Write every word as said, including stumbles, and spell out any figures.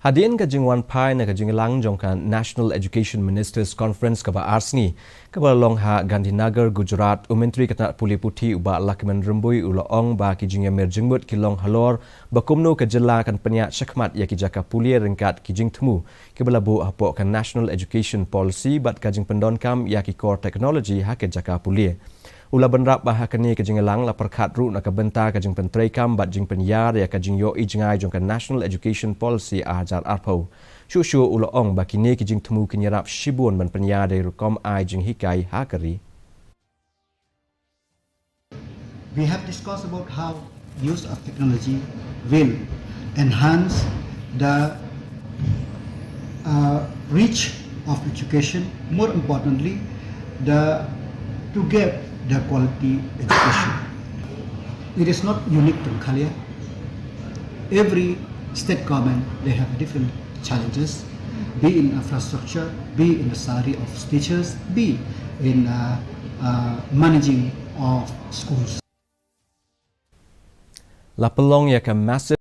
Hadien ka jingwan phai na ka jingïalang jong ka National Education Ministers Conference kaba ar sngi, kaba la long ha Gandhinagar, Gujarat, u Myntri ka tnad pule puthi u Bah Lahkmen Rymbui u la ong ba ki jingïamer jingmut ki long halor ba kumno ka jylla kan pynïaid shakhmat ïa ki jaka pule ryngkat ki jingthmu kiba la buh hapoh ka National Education Policy bad ka jingpyndonkam ïa ki kor technology ha ki jaka pule. U la bynrap ba ha kane ka jingïalang la pyrkhat ruh na ka bynta ka jingpyntreikam bad jingpynïar ïa ka jingïohi jngai jong ka National Education Policy ar hajar arphew. Shuh shuh u la ong ba kine ki jingthmu kin ïarap shibun ban pynïar ïa ka rukom ai jinghikai ha ka ri. We have discussed about how use of technology will enhance the uh, reach of education, more importantly, the to get the quality education. It is not unique to Meghalaya. Every state government, they have different challenges, be in infrastructure, be in the salary of teachers, be in uh, uh, managing of schools. La pynlong ïa ka massive